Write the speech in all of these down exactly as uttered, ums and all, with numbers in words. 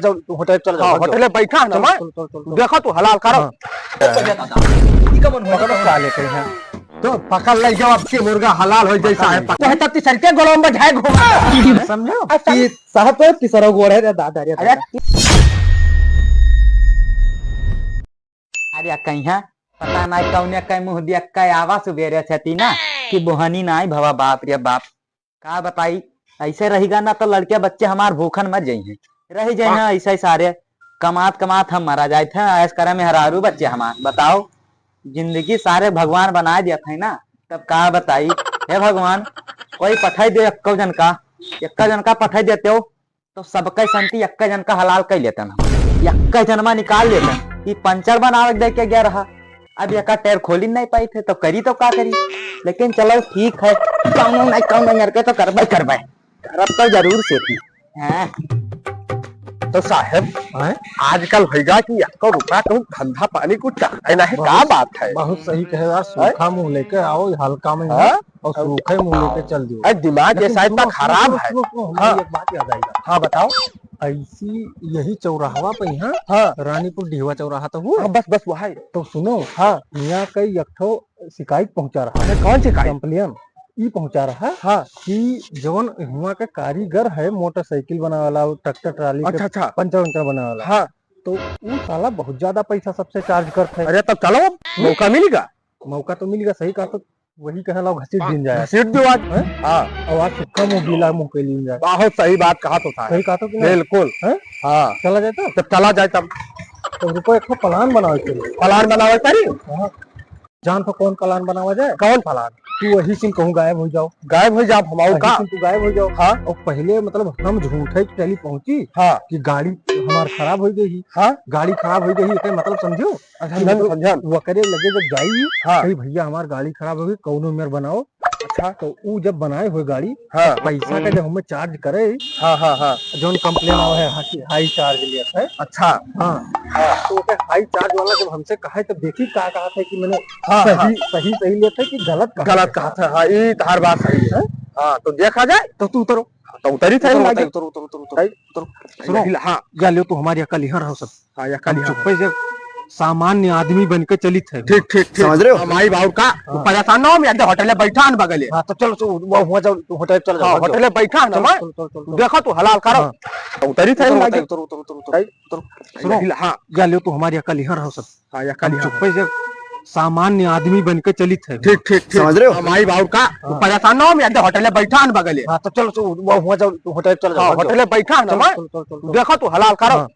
जाओ, तू होटल चल जाओ, हाँ, भाग जाओ। होटल में बैठा है ना, चलो, मैं। चलो, चलो, चलो, देखो तू हलाल करो। हाँ। पकड़ो साले के यहाँ। तो पकड़ ले जाओ, अब के मुर्गा हलाल हो जाए, साहेब। तो है तो तीसर के गोलम बजाए घूमा। समझो? अच्छा। कि साहब तो तीसरा गोड़ है रे दादा रे अरे दादा। अरे कहिया पता नाई कौने कै मुँह दिया कै आवा सुबेरे से तीना कि बोहनी नाई भवा बाप रे बाप। का बताई, ऐसे रहिगा ना तो लड़के बच्चे हमार भूखन मर जइहें। रह जइहें ऐसे ही सारे, कमात कमात हम मरा जाइत हैं, ऐस करे में हरारू बच्चे हमार। बताओ, जिंदगी सारे भगवान बनाए दिया था ना, तब का बताई। हे भगवान, कोई पठाई दे एक्को जन का, एक्का जन का पठाई देते हो, तो सबके संती एक्का जन का हलाल कर लेतन हम, एक्का जनमा निकाल लेतन। ई पंचर बनावे दे के गया रहा, अब एका टायर खोली नहीं पाई थे, तो करी तो का करी। लेकिन चलो ठीक है, कौनो नहीं कौनो मेरे के तो करबे करबे, करब तो जरूर से थी। हाँ। तो साहेब, हैं? आजकल होइगा कि एक्को रुपया कहूँ धंधा पानी कुछ चाहे नहीं, का बहुत, बात है? बहुत सही कहे यार, हैं? सूखा मुँह लेके आओ हल्का में, हाँ? और सूखे मुँह लेके चल दियो। अरे, दिमाग ये लेकिन साइड सुनो, का खराब सुनो, है। सुनो, सुनो, हमको हाँ। एक बात याद आई। हाँ, बताओ। ऐसी यही चौराहवा पे यहाँ हाँ। रानीपुर डिहवा चौराहा तो हुआ। हाँ, बस, बस वो है। तो सुनो, हाँ। यहाँ कई एक ठो शिकायत पहुँचा रहा अरे, है। कौन शिकायत? Complain ई पहुँचा रहा हाँ। कि जवन हुआ के कारीगर है, मोटरसाइकिल बनावे वाला, ट्रैक्टर ट्राली के अच्छा, अच्छा। पंचर वंचर बनावे वाला। हाँ। तो ऊ साला बहुत ज्यादा पैसा सबसे charge करत है। अरे, तब चलो, मौका मिलेगा। मौका तो मिलेगा, सही कहा तो वही कहे लाओ घसीट हाँ, दिन जाए। घसीट दो आज। हैं? हाँ। और आज सूखा मुँह गीला मुँह के लिए जाए। बहुत सही बात कहा तो था। सही कहा तो कि नहीं? बिल्कुल। हैं? हाँ। चला जाए तो? तब चला जाए तब। तो रुको, एक ठो plan बनावे के लिए। Plan बनावे करी? हाँ। जान तो कौन plan बनावा जाए? कौन plan? तू वही सिन कहूँ गायब हो जाओ। गायब हो जाओ, हम आऊ वही का? सिन तू गायब हो जाओ। हाँ। और पहले मतलब हम झूठे के चली पहुँची हाँ। कि गाड़ी हमार खराब हो गई। हाँ। गाड़ी खराब हो गई, एकर मतलब समझो? अच्छा, कि हम मतलब समझन। वकरे लगे जब जाई, हाँ। कही, "भैया, हमार गाड़ी खराब हो गई, कौनो मेर बनाओ।" अच्छा। तो ऊ जब बनाए हुए गाड़ी, हाँ। पैसा का जब हमें charge करे, हाँ, हाँ, हाँ। जौन complain आवे है, हाँ, कि high charge लिया है। अच्छा। हाँ। हाँ। तो ओके high charge वाला जब हमसे कहे, तब देखी का कहा था कि मैंने हाँ, सही, हाँ। सही, सही लेते कि गलत कहा गलत था। कहा था, हाँ, ये तो हर बात सही है। हैं? हाँ, तो देखा जाए। तो तू उतरो। तो उतरी था उतरो, लागे। उतरो, उतरो, उतरो, उतरो। भाई, उतरो। सुनो, यही ला, हाँ। या लो, तू हमारी अकल यहाँ रहो सब। हाँ, या हम कल यहाँ चुप्पे से सामान्य आदमी बन के चलित है। ठीक, ठीक, ठीक। समझ रहे हो? हाँ, माई बाबू का, हाँ। परेशान ना हो, मैं आधे होटल में बैठा हन बगले। हाँ, तो चलो, चलो, वो, वो जाओ, होटल चलो, हाँ, जाओ, होटल में बैठा हन, चलो, मैं। चलो, चलो, चलो, चलो। देखो, तू हलाल करो। हाँ। उतरी था उतरो, लागे। उतरो, उतरो, उतरो, उतरो, उतरो। सुनो, सुनो। हाँ। या लो, तू हमारी अकल यहाँ रहो सब। हाँ, या हम कल यहाँ चुप्पे से सामान्य आदमी बन के चलित है। ठीक, ठीक, ठीक। समझ रहे हो? हाँ, माई बाबू का, हाँ। परेशान ना हो, मैं आधे होटल में बैठा हन बगले। हाँ, तो चलो, चलो, वो, वो जाओ, होटल चलो, हाँ, जाओ, होटल में बैठा हन, चलो, मैं। चलो, चलो, चलो, देखो, तू हलाल करो। हाँ।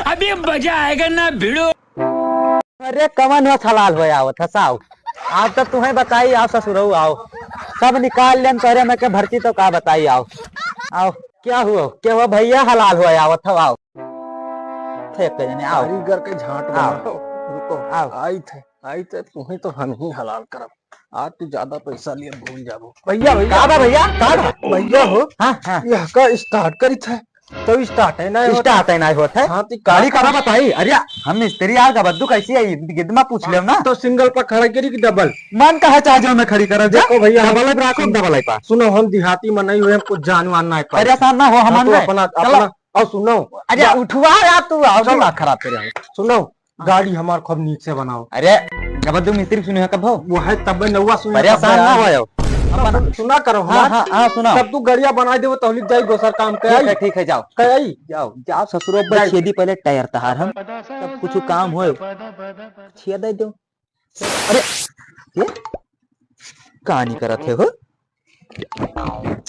अभी मजा आएगा ना भिड़ो। अरे कवन हो हलाल होय आवत ह साव? आप तो तुम्हें बताई, आओ ससुरऊ आओ, सब निकाल लेन तोरे में के भर्ती तो का बताई, आओ। आओ, क्या हुआ? क्या हुआ भैया, हलाल होय आवत हो, आओ। थे एक जने आओ। कारीगर के झांट आओ। बनाओ। रुको, आओ। आई थे, आई थे, तुम्हें तो हम ही हलाल करब। आज तू ज्यादा पैसा लिए भूल जाबो। भैया, भैया। का बा भैया? का बा? भैया हो, हाँ, हाँ। यह का start करी थे? तो start है ना होत है। Start है ना होत है। हाँ, तो गाड़ी का करा बताई? अरे, हम मिस्त्री आ गबद्दू कैसी है? गिद्दमा पूछ लेव ना। तो single पर खड़ा करी कि double? मन कहा चाहे जो मैं खड़ी करब जा। देखो भैया, हम double पर राखो, double पर। सुनो, हम देहाती मनई हुए, हम कुछ जान वान ना पाए। परेशान ना हो, हम हाँ, तो नहीं। अपना, चलो। अपना, और सुनो। अरे, जा। उठवा यार, तू आओ, चलो। दिमाग खराब करे हो। सुनो। गाड़ी हमार खूब नीक से बनाओ। अरे, गबद्दू मिस्त्री सुने है कब हो? वो है तब नौवा सुने परेशान तब ना आया। हो। अब सुन-, सुना करो हाँ, हमार। हाँ, हाँ, सुनाओ। तब तू गड़िया बनाए देबो, तहलिक जाई दोसर काम के ठीक आई। है, ठीक है, जाओ। के आई? जाओ, जाओ ससुरो पर जाई। छेदी पहले टायर तहार हम, तब कुछ काम होए। छेद दे दो। अरे, ये? कहानी करत है हो?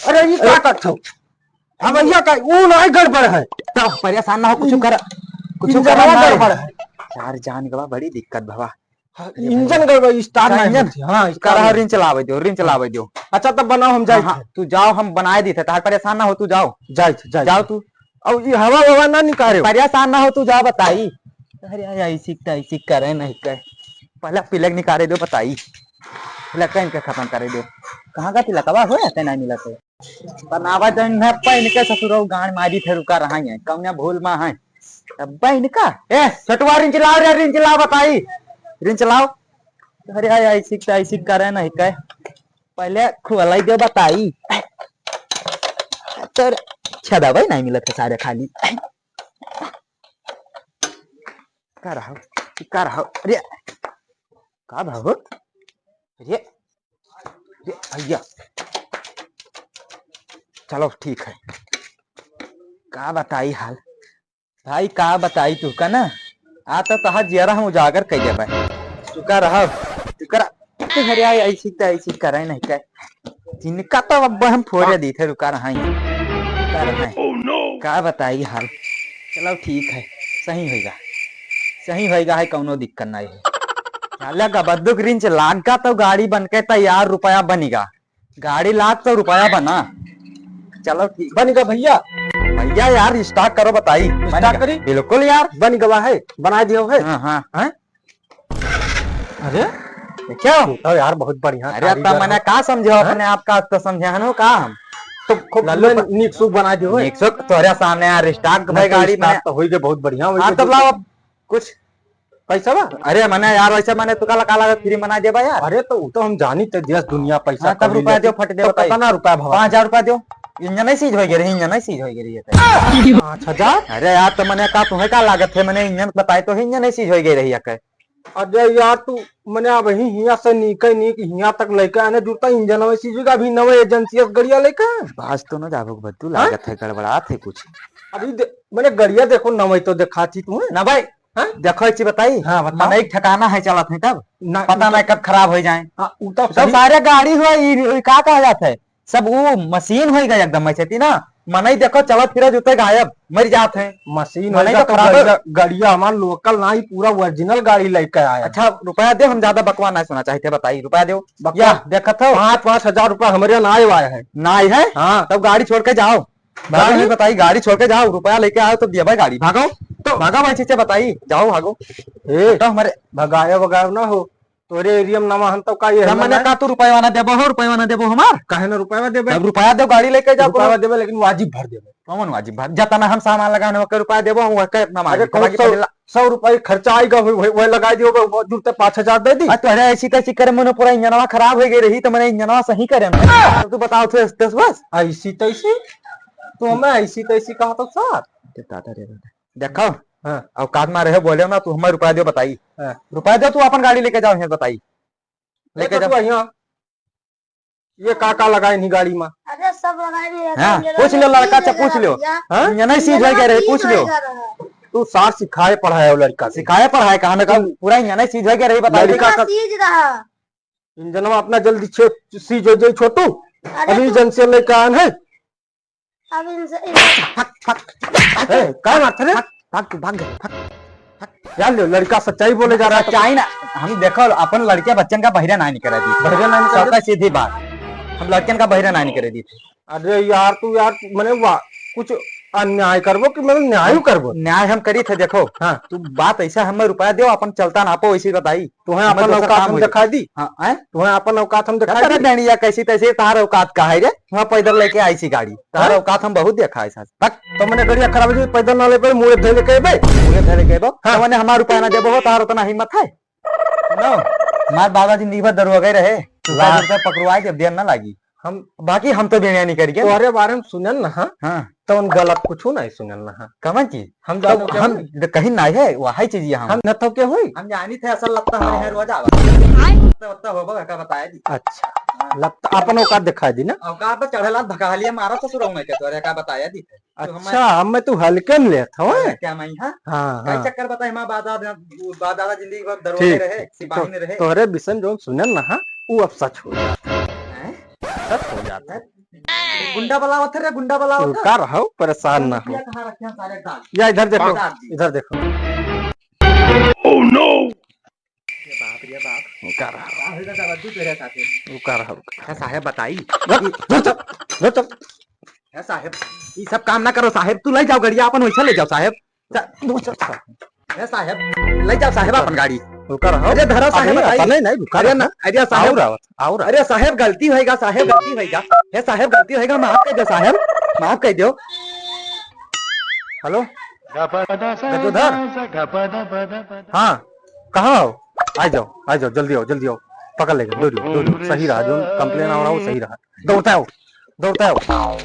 अरे, ये का करत हो? अब भैया का, ऊ नाहीं गड़बड़ है। तो परेशान ना हो, कुछ कर, कुछ इंजनवा कर ना। गड़बड़ है। यार, जान गवा, बड़ी दिक्कत भवा। हाँ, अरे इंजन भैया। गड़बड़, start का नहीं इंजन? होती। हाँ, start करा, नहीं। रिंच लावे दियो, रिंच लावे दियो। अच्छा, तब बनाओ, हम जाए हाँ, थे। तू जाओ, हम बनाए दी थे, तार परेशान ना हो, तू जाओ। जाए थे, जाए जाओ थे। तू। अब ये हवा ववा ना निकाले। परेशान ना हो, तू जाओ, बताई। अरे, अरे, ऐसी, ऐसी करे नहीं करे। पहले plug निकाले दो, बताई। लगा इनका खत्म करे दो। कहाँ का तिलकवा हो या नहीं मिला तो? बनावा जन है, पहन के ससुरो गांड मारी थे, रुका रहा है। कौन भूल मा है? अब इनका, ए, छोटुआ रिंच लाओ रे, रिंच लाओ, बताई। रिंच लाओ। अरे, आई, आई, सीख, आई, सीख करे नहीं कहे। पहले खुआलाई दे, बताई। तर छेदबे नहीं मिलत है सारे खाली। का रहा? का रहा? अरे, का भाव? अरे, अरे, भैया, चलो ठीक है। का बताई हाल? भाई, का बताई तू का ना, आ तो तहार जियरा हम उजागर कर देबे। तू का रहा? तू का रहा? तू हरिया ऐसी तो ऐसी करे नहीं का? जिनका तो अब हम फोड़े दी थे, रुका रहा ही। रुका रहा है। का बताई हाल? चलो ठीक है, सही होइगा, सही होइगा है, कौनो दिक्कत नहीं है। साला गबद्दुक रिंच लाग गा तो गाड़ी बन के तैयार रुपया बनिगा, गाड़ी लाग तो रुपया बना। चलो ठीक। बनिगा भैया। भैया यार, स्टार्ट करो, बताई। स्टार्ट करी? बिल्कुल यार। बन गवा है, बना दियो है। हाँ, हाँ। हैं? अरे, ये क्या? तू तो यार बहुत बढ़िया अरे, कारीगर तब मैंने हो। का समझे हो हैं? अपने आप का, तो समझे हन हो का हम? तो खूब लल्लू लल्लू प- नीक सूख बना दियो है। नीक सूख तोहरे सामने यार, स्टार्ट ना भाई तो गाड़ी स्टार्ट में। तो होई के बहुत बढ़िया, होई हाँ, के तब बहुत लाओ अब कुछ पैसा बा? अरे, मने यार, वैसे मने तुका लगा लगा फ्री बना देबा यार। अरे, तो उ तो हम जानी ते देश दुनिया पैसा हाँ, तब कौड़ी रुपया लेके। दियो, फट दे तो बताई। कितना रुपया भवा? पाँच हजार रुपया दियो। इंजन ही सीज हो गया रही, इंजन ही सीज हो गया रही है। पाँच हजार? अरे यार, तो मने का, तुम्हें का लागत है? मने इंजन बताए तो ही इंजन ही सीज हो गया रही है। अरे यार, तू मने अब ही हियां से नीके नीक हियां तक लेके आने जुड़ता, इंजन में सीज हो गया, अभी नवे एजेंसी से गड़िया लेके। बाज तो ना जाबो बद्दू, हाँ? लागत है गड़बड़ात है कुछ। अभी दे-, मने गड़िया देखो, नवे तो देखा थी तुम्हें। ना भाई, हाँ? देखो, एक चीज बताई, हाँ, बताओ। मनई के ठिकाना है, चलत है तब। ना, पता उ तो नहीं कब खराब हो जाए। हाँ, उ तो तो सही। सारे गाड़ी हो, ई, ई का कहा जात है? सब उ मशीन हो गए एकदम, ऐसे थी ना, मनई देखो, चलत फिरत जुते गायब, मर जात है। मशीन मनई होइगा तो तो खराब है। गड़िया, गड़िया हमार लोकल ना ही, पूरा ओरिजिनल गाड़ी लेके आया। अच्छा, रुपया दे, हम ज्यादा बकवा ना सुना चाहिए, बताई, रुपया दो। बकवा? या, देखत हो? पाँच, पाँच हजार रुपया हमरे ना आए वाला है। ना आए है? हाँ। तब गाड़ी छोड़ के जाओ। भागो गाड़ी? नहीं बताई, गाड़ी छोड़ के जाओ, रुपया लेके आओ तो दिया भाई गाड़ी। भागो। तो भागा भाई, चीचे बताई, जाओ भागो। ए, तो हमारे भगाया वगाया ना हो, तोरे एरिया में नवा हन तो का ये तब हल्ला मने ना? का तू रुपया ना देबो हो, रुपया ना देबो हमार? काहे ना रुपया देबे? तब रुपया दो, गाड़ी लेके जाओ, रुपया कोनो देबे, लेकिन वाजिब भर देबे। कौन वाजिब भर? जतना हम सामान लगाने ओकर रुपया देबो, हम ओकर इतना अरे मांगे, कौन बाकी सौ, पहले ला- सौ रुपया खर्चा आएगा, वही, वही, वही लगा दियो, वो, वो जुड़ते पाँच हजार दे दी। आ, तोहरे ऐसी तैसी करे, मने पूरा इंजनवा खराब हो गई रही, तो मने इंजनवा सही करे ना। तो तू बताओ, थे दस बस। ऐसी तैसी? तो हमें ऐसी तैसी कहा तो साथ। अरे दादा रे दादा। देखो, हाँ। औकात में रहे, बोले ना, तू हमें रुपया दो, बताई। हाँ। रुपया दो, तू अपन गाड़ी लेके जाओ, यहाँ बताई। लेके देखो जाओ। तू यहाँ, ये का का लगाए नहीं गाड़ी में? अरे सब लगाए नहीं रहता, हाँ, ये पूछ लो लड़का से, पूछ लो। हाँ? ये नहीं सीज हो गया रहे, पूछ लो। तू सार सिखाए पढ़ाए हो लड़का से। सिखाए पढ़ाए कहाँ ना, पूरा ये नहीं सीज हो गया रही, बताई। लड़का का सीज रहा। इंजनवा अपना जल्दी छे-, सीज हो जाई छोटू। अरे अभी तू एजेंसी लेके आन है। अब इनसे, इनसे फक, फक, फक। ए, का बात है रे? फक, फक, भाग, फक, फक। यार, ले, लड़का सच्चाई बोले जा रहा है तो सच्चाई ना, हम देखो, अपन लड़के बच्चन का बहिरे ना निकले दी। बहिरे ना निकले सबका दी। सीधी बात, हम लड़कन का बहिरे ना निकले दी। अरे यार, तू यार, मने वाह, कुछ अन्याय करबो कि मतलब न्याय करबो? न्याय हम करी थे, देखो। हाँ। तू बात ऐसा, हमें रुपया दो, अपन चलता नापो, वैसे बताई। तुम्हें हमें अपन दूसरा औकात काम हम हो जाए। दिखा दी। हाँ, हैं? तुम्हें अपन औकात हम दिखा दी। बेंडिया, कैसी तैसी तार औकात का है रे? वहाँ पैदल लेके आई सी गाड़ी। तार हैं? औकात हम बहुत देखा है साथ। हट, तो मने गड़िया खराब हो जाए, पैदल ना ले पाए, मुड़े धे लेके अइबे। मुड़े धे लेके अइबो? हाँ। तो मने हमार रुपया ना देबो हो, तार उतना हिम्मत है? सुनो, हमार बाबा जिंदगी भर दरुआ गए रहे। वाह। रुपया पकड़वाए जब देर ना लागी। हम बाकी हम तो बेंडिया नहीं करी। तोहरे बारे में सुनन ना, हाँ? हाँ। तो उन गलत कुछ नहीं सुनन ना, हाँ? कमन की? हम तो जानो क्या हम बोली? द-, कहीं नहीं है, वही चीज यहाँ। हम न तो के होई? हम जानी थे, असल लगता हमारे यहाँ रोज आवा। लगता, लगता होबो, का बताया दी। अच्छा, लगता अपन औकात दिखाई दी ना? औकात तो चढ़े लाल भकालिया मारा ससुर में के तोरे का बताया दी थे। तो हम अच्छा, अब मैं तू हल्के में लेत हूँ। अरे, क्या मैं यहाँ? हाँ, कई हाँ। चक्कर बताए, हमारा बाप दादा, बाप दादा जिंदगी भर दरोगे ठीक, रहे, ठीक, सिपाही तो, में रहे। तोहरे बिसन जो सुनन ना, हाँ, वो अब सच हो जाता है। हैं? सच हो जाता है। गुंडा बुलावत है रे, गुंडा बुलावत है। रुका रहो, परेशान ना हो। कहाँ रखे हैं सारे डाल? या इधर देखो, डाल दी। इधर देखो। Oh no! ये बाप रे बाप। रुका रहो। का होइगा साहब, तू तेरे साथे। रुका रहो, रुका। अच्छा साहेब बताई। रुक, रुक, रुक, रुक। है साहेब, ये सब काम ना करो साहेब, तू ले जाओ गड़िया अपन वैसे ले जाओ साहेब। सा-, दूसरा साहेब। ए साहेब, ले जाओ साहेब अपन गाड़ी। रुका रहो। अरे धरो साहेब, अरे बताई। अपने नहीं, रुका अरे रहो। ना, अरे साहेब। आओ रावत, आओ रावत। अरे साहेब, गलती होइगा, साहेब, गलती होइगा। हे साहेब, गलती होइगा, माफ कर दो साहेब, माफ कर दो। हेलो? गजोधर? हाँ, कहाँ हो? आ जाओ, आ जाओ, जल्दी आओ, जल्दी आओ। पकड़ लेगा, दौड़ो, दौड़ो, सही रहा, जो complain आ रहा हो, सही रहा। दौड़ता आओ, दौड़ता आओ।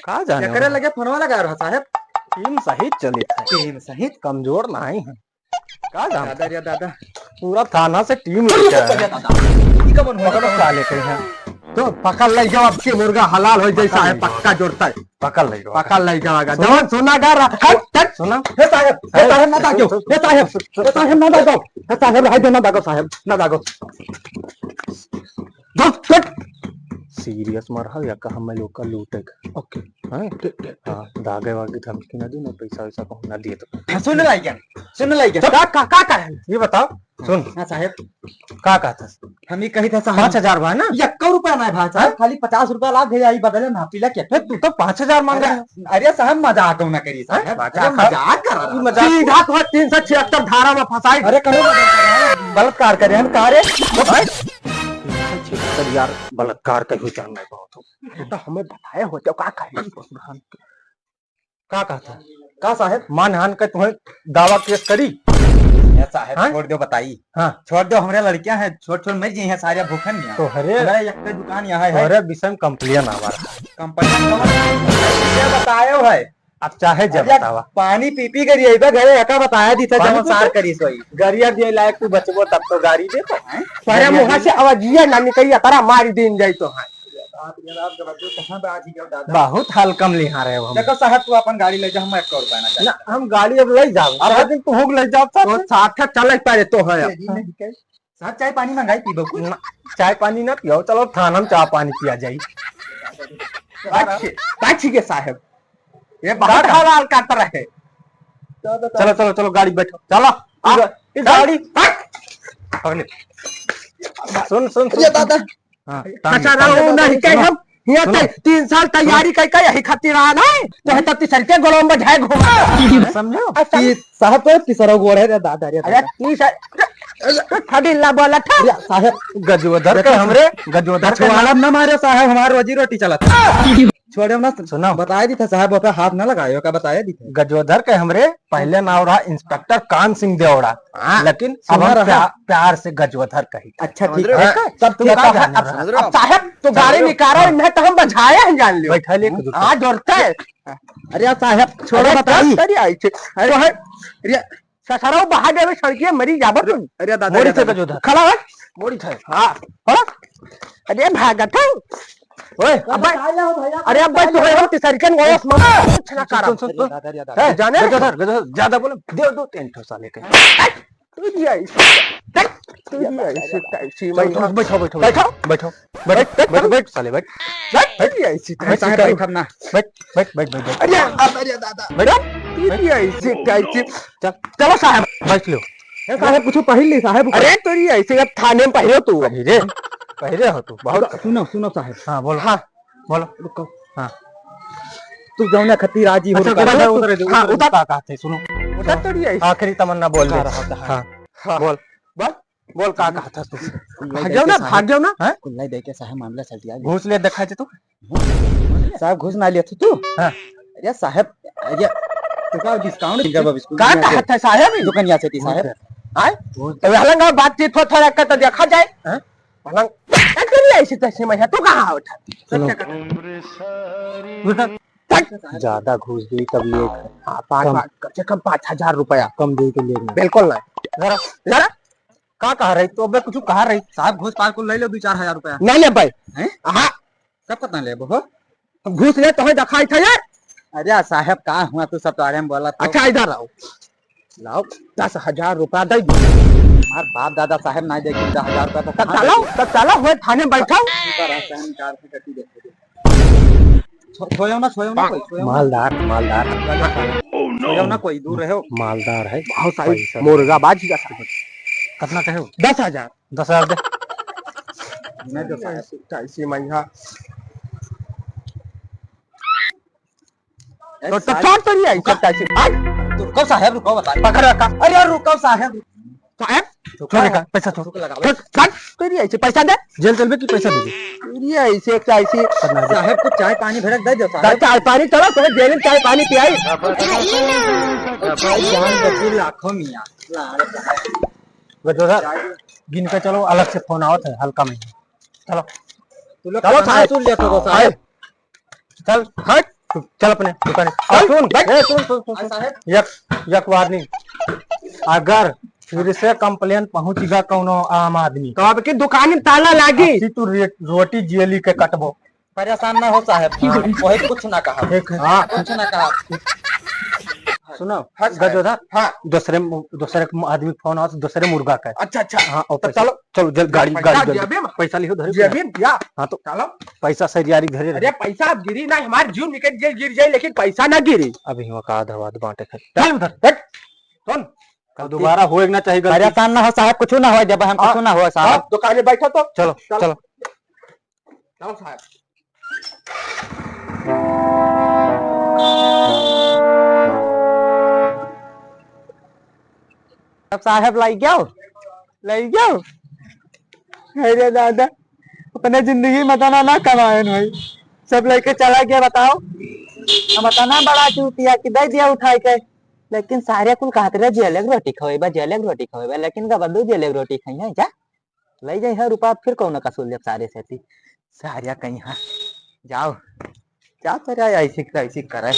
का जाने एकरे बा? लगे फोनवा लगा रहा साहेब। टीम सहित चलित है। टीम सहित? कमजोर नाहीं है। का जाने? दादा रे दादा। पूरा थाना से टीम लेके आया है। दादा। ई कमन हो? पकड़ो साले के हैं। तो पकड़ ले जाओ, अब के मुर्गा हलाल हो जाए पकड़ साहेब, ले जाओ। पक्का जोड़ता है। पकड़ ले जाओ। पकड़ ले जाओ, आगा। सुनो। जवान सुना गा रहा। हट, हट। सुनो। हे साहेब, हे हे, साहेब, ना दागो। सुन, सुन। हे साहेब, हे साहेब, ना दागो। हे साहेब, रहाई दो, ना दागो साहेब, ना दागो। दोस्त, हट। सीरियस मरहल या का, हम लोग का लूटे का। ओके। हैं? ठीक, ठीक, ठीक। हाँ, दागे वागे धमकी ना दी, ना पैसा वैसा कहूँ ना दिए तो। हाँ, सुन लाई क्या? सुन लाई क्या? का, का, का, का है? ये बताओ। सुन। हाँ साहेब। का कहत हस? हम ई कही था साहेब। पाँच हजार बा ना? यक्को रुपया ना भा साहेब, हाँ? खाली पचास रुपया लाग गया, ई बदले ना पीला क्या? ए, तू तो पाँच हजार मांग रहा है। अरे, अरे साहेब, मजाक ना करी साहेब। हाँ? अरे, मजाक। मजाक कर रहा ई था। मजाक। सीधा तो तीन सौ छिहत्तर धारा में फंसाई। अरे, करो मजाक कर रहा है। बलात्कार करे हम का रे? ओ भाई। तीन सौ छिहत्तर यार, बलात्कार कहीं जानना बहुत हो। ये तो हमें बताए हो तो का कहे? का कहता? का साहेब? मानहान का तुम्हें दावा केस करी? ए साहेब, हाँ? छोड़ दो, बताई। हाँ। छोड़ दो, हमरे लड़कियां हैं, छोट छोट मर गई हैं सारे भूखन में। तो हरे हमारा एक दुकान यहाँ है। हरे विषय में complain आवा रहा। Complain कौन? ये बतायो है। अब चाहे जब अरे बतावा। पानी पी पी कर यही पे घरे एका बताया दी था, पानी जब पी सार के? करी सोई। गरिया दिए लायक तू बचबो तब तो गारी दे तो। हैं? सारे मुँह से आवाजिया ना निकली, अतरा मारी दिन जाई तो है। बाप रे बाप, जबरदस्त, कहाँ पे आज ही गया दादा? बहुत हल्कम लिहा रहे हो हम। देखो साहब, तू अपन गाड़ी ले जा, हम एक और रुपया ना चाहिए। ना, हम गाड़ी अब ले जाओ। अब साहब, दिन तू होग ले जाओ, साहब। तो साथ चले पारे तो है। तेरी नहीं कही। साहब, चाय पानी मंगाई पीबो कुछ? ना, चाय पानी ना पियो, चलो थाना में चाय पानी पिया जाई। अच्छे, अच्छे के साहब, ये बहुत हलाल का तरह है। चलो, चलो, चलो, गाड़ी बैठो, चलो। आ, इस गाड़ी, हट। सुन, सुन, सुन, ये सुन। दादा, हाँ, अच्छा, टांग, रहो, टांग। नहीं कहे सुनो, हम, यहाँ सुनो। तै-, तीन साल तैयारी सुनो। कई, कई यही खातिर आना है, तो है तब तीसर के गोड़ों में बजाए घूमा। समझो? अच्छा। ई साहब तो तीसरा गोड़ है रे दादा रे अरे, दादा। तीसर, फडिल्ला बोला था। अरे, साहब। गजोधर के देखो, हमरे, गजोधर के पछवाड़ा ना मारे साहब, हमार रोजी रोटी चलत है। छोड़े ना, सुनो। बताए दी था साहब, ओपे हाथ ना लगाए, ओका बताए दी था। गजोधर के हमरे पहले नाव रहा इंस्पेक्टर कान सिंह देवड़ा, हाँ, लेकिन अब सुना हम रहा। प्या-, प्यार से गजोधर कही। अच्छा, समझ ठीक रहे हो? है। हाँ, तब तू ठीक बता है, जाने अब, रहा। अब साहब, तो समझ गाड़ी रहे हो? निकालो, हाँ। नहीं तो हम बजाया ही जान लियो। बैठा ले, एक दूसरे। हाँ, जोड़ता है। अरे साहब, छोड़ो, अरे बताई। दस करी आई छे। अरे, तो है, अरे, ससुराल बहा देवे सड़किया मरी जाबो तुम। अरे दादा, मोड़ी अरे थे दादा। गजोधर। खड़ा है। मोड़ी थे। हाँ। खड़ा। अरे भागत है। ओए, अबे, अरे अबे, तू है, हम तीसरी के नोस में कुछ ना सुन, करा। सुन, सुन, सुन। अरे दादा, अरे दादा। हैं? जाने? गजोधर, गजोधर, ज्यादा बोले, दे दो तीन ठो साले के। तू दिया इसे, तू दिया इसे, टैक्सी चल, में चल, बैठो, बैठो, बैठो। बैठो, बैठो, बैठ, बैठ, बैठ, बैठ, बैठ, साले, बैठ। बैठ, तू दिया इसे, बैठ, टैक्सी बैठ, में। बैठ, बैठ, बैठ, बैठ, बैठ, बैठ, बैठ। अरे, अरे दादा। बैठ। तू दिया इसे, टैक्सी। चल। चलो साहब। बैठ लो। ए साहब, कुछ पहिर ली साहब। अरे, तोरी ऐसे अब थाने में पहिरो तू। पहिरे, पहिरे हो तू, बहुत। सुनो, सुनो साहब। हाँ, बोलो। हाँ। बोलो। रुको। हाँ। तू जौना खातिर राजी हो, अच्छा, रुका। उधर, उधर, उधर, हाँ, उधर उधर। का कहते, सुनो। उधर तो नहीं है। आखिरी तमन्ना बोल दे। हाँ। हाँ। बोल। बोल। बोल, का कहता तू? कुल्लाई भाग जाओ दे ना, के भाग जाओ ना। हैं? कुल्लाई दे के साहब मामला सलटिया गया। घूस ले देखा जे तू। साहब घूस ना लेत तू। हाँ। अरे साहब, अरे तू का discount का बाबा स्कूल का में कहता है साहब? दुकानिया से थी साहब। आए? तो हलंगा बातचीत हो थोड़ा का तो देखा जाए। हाँ? पलंग। ए, तेरी ऐसी तैसी में है, तू कहाँ उठा? चलो। सत्य का। उठा। हट। ज्यादा घूस दी तब ले। हाँ, पाँच, कम। पाँच, कम से कम पाँच हजार रुपया। कम दे के ले ना। बिल्कुल ना। जरा, जरा। का कहा रही? तो अबे कुछ कहा रही? साहब, घूस पास को ले लो दो चार हजार रुपया। ना ले भाई। हैं? हाँ। सब कितना लेबो हो? घूस ले तो है, दिखाई था यार। अरे साहब, का हुआ तू सब तो आरे में बोला तो। अच्छा, इधर आओ। लाओ, दस हजार रुपया दे दो। हमार बाप दादा साहब ना दे दस हजार रुपया तो तब कहाँ चलो, दे? तब चलो, हुए थाने बैठो। ऊपर आ, सहन कार से कटी देखो। छो-, छोयो ना, छोयो ना कोई, छोयो ना। मालदार, मालदार। छोयो ना कोई, दूर रहो। मालदार है। बहुत सारी पैसा। मुर्गा बाजी का साहब। कितना कहे हो? दस हजार। दस हजार दे। नहीं तो साहब। कैसी मैया। तो, तो साहब, छोड़ तो नहीं आई, रुका। सब कैसे? आज? तो रुको साहब, रुको, बता। पकड़ रखा। अरे यार, रुको साहब। साहब, रुको। छोड़ रखा, पैसा छोड़। रुको, लगा। छोड़, छोड़, तो नहीं आई, पैसा दे। जेल चलबे की पैसा दे दे। तो नहीं आई, से कैसे? साहब, कुछ चाय पानी भड़क दे दो, साहब। चाय पानी चलो, तुम्हें जेल में चाय पानी पियाई। जान बची लाखों मियाँ। गजोधर, गिन के चलो, अलग से फोन आवत है, हल्का में। चलो। तू लोग चलो, कितना साहब। वसूल लेते हो, साहब? चल, हट। तू चल अपने दुकाने। चल, और सुन, बैठ। ए, सुन, सुन, सुन, हाँ, सुन। साहब। एक, एक warning। अगर फिर से complain पहुंचेगा कौनो आम आदमी, तो आपके दुकान में ताला लागी। अस्सी तू रे-, रोटी जेली के कटबो। परेशान ना हो साहब, हाँ, वही कुछ ना कहा। ठीक है। हाँ। कुछ ना कहा। सुनो, हाँ, साहब। गजोधर, हाँ। दूसरे मु-, दूसरे क-, आदमी क फोन आवा, दूसरे मुर्गा का। अच्छा, अच्छा। हाँ, और तो पैसा, चलो। चलो, जल्द गाड़ी, पैसा गाड़ी जल्दी। जेबे में। पैसा लिहो, धरे। जेबे में, या। हाँ, तो चलो। पैसा सरियारी धरे अरे, रहे। पैसा अब गिरी ना, हमार जीव निकल जाए, गिर जाए, लेकिन पैसा ना गिरी। अभी हुआ का आधा वाद बांटे खाली। चल उधर, हट। सुन। अब दोबारा होए ना चाहिए गलती। परेशान ना हो साहब, कुछ ना हो, जब हम हाँ, कुछ ना हो साहब। हाँ, दुकान में बैठो तो। चलो, चलो। चलो। चलो साहब। अब साहब लाई गयो, लाई गयो। अरे दादा, अपने जिंदगी में तना ना कमाएन भाई, सब लेके चला गया। बताओ, हम तना बड़ा चूतिया कि दे दिया उठाई के, लेकिन सारे कुल कहत रहे जेले के रोटी खवेबा, जेले के रोटी खवेबा, लेकिन गबंदू जेले के रोटी खाई है जा। लई जाई है रुपया, फिर कौनो कसूल जब सारे से थी। सारिया कहीं है। जाओ। जा सारे, ऐसी, ऐसी करे।